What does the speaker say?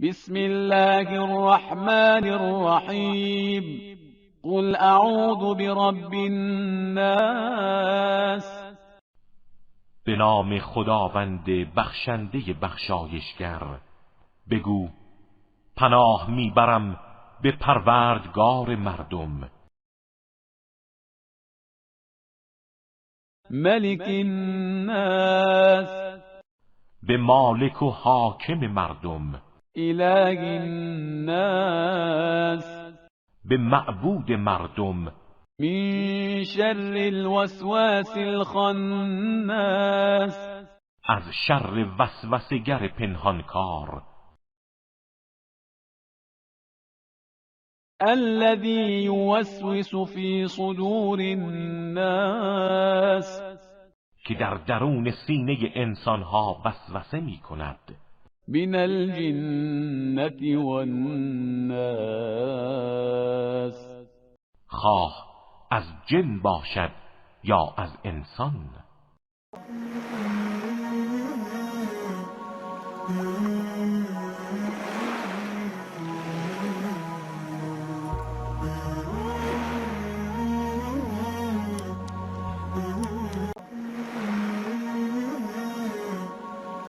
بسم الله الرحمن الرحیم. قل اعوذ برب الناس. به نام خداوند بخشنده بخشایشگر. بگو: پناه میبرم به پروردگار مردم. ملك الناس. به مالک و حاکم مردم. اله الناس. به معبود مردم. من شر الوسواس الخناس. از شر وسوسه‌گر پنهانکار. الذي يوسوس في صدور الناس. که در درون سینه انسانها وسوسه می کند. من الجنة والناس. خواه از جن باشد یا از انسان.